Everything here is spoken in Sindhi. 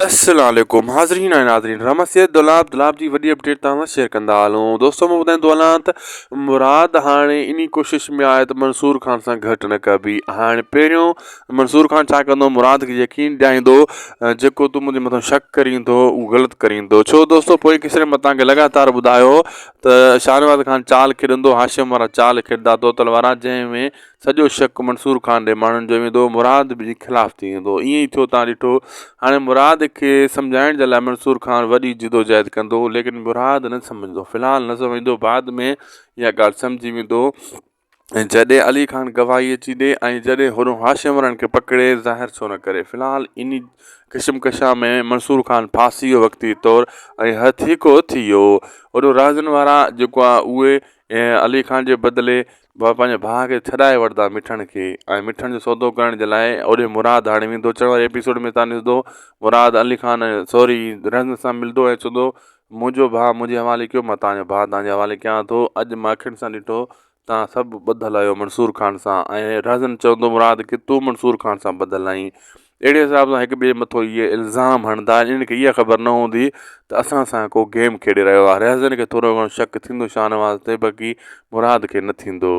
السلام عليڪم حاضرين ۽ ناظرين ڊراما سيد دولاب دولاب جي وڏي اپڊيٽ توهان سان شيئر ڪندا هلون دوستو مون ٻڌائيندو هلان ته مراد هاڻي انهي ڪوشش ۾ آهي ته منصور خان سان گهٽ نه ڪبي هاڻي پهريون منصور خان ڇا ڪندو مراد کي يقين ڏياريندو جيڪو تون منهنجي مٿان شڪ ڪرين ٿو اهو غلط ڪرين ٿو ڇو دوستو پوئين قسط ۾ توهان کي لڳاتار ٻڌايو ته شاهنواز خان چال کيڏندو هاشم وارا چال کيڏندا توتل وارا جنهن ۾ سڄو شڪ منصور خان ڏي ماڻهن جو ويندو، مراد به خلاف ٿي ويندو. ائين ئي ٿيو تان ڏٺو. هاڻي مراد کي سمجهائڻ جي لاء منصور خان وڏي جدوجهد ڪندو، ليڪن مراد نه سمجهندو. في الحال نه سمجهندو، بعد ۾ اها ڳالهه سمجهي ويندو. جڏهن علي خان گواهي اچي ڏي ۽ جڏهن هن هاشم وارن کي پڪڙي ظاهر ڇو نه ڪري. في الحال انهي ڪشمڪشا ۾ منصور خان ڦاسي ويو وقتي طور ۽ هٿيڪو ٿي ويو. هوڏو رهزن وارا جيڪو آهي اهي علي خان جي بدلي بابا پنهنجي ڀاء کي ڇڏائي وٺندا مٺڻ کي ۽ مٺڻ جو سودو ڪرڻ جي لاء اوڏي مراد هاڻي ويندو اچڻ واري ايپيسوڊ ۾ تان ڏسندو مراد علي خان سوري رنگ سان ملندو ۽ چوندو منهنجو ڀاء منهنجي حوالي ڪيو مان تان جو ڀاء تان جي حوالي ڪيان ٿو اڄ مان اکين سان ڏٺو تان سڀ ٻڌل آهيو منصور خان سان ۽ رهزن چوندو مراد کي تون منصور خان سان ٻڌل آهين اهڙي حساب سان هڪ ٻئي مٿو اهي الزام هڻندا انهن کي اها خبر نه هوندي ته اسان سان ڪو گيم کيڏي رهيو آهي رهزن کي ٿورو گهڻو شڪ ٿيندو شاهنواز تي باقي مراد کي نه ٿيندو.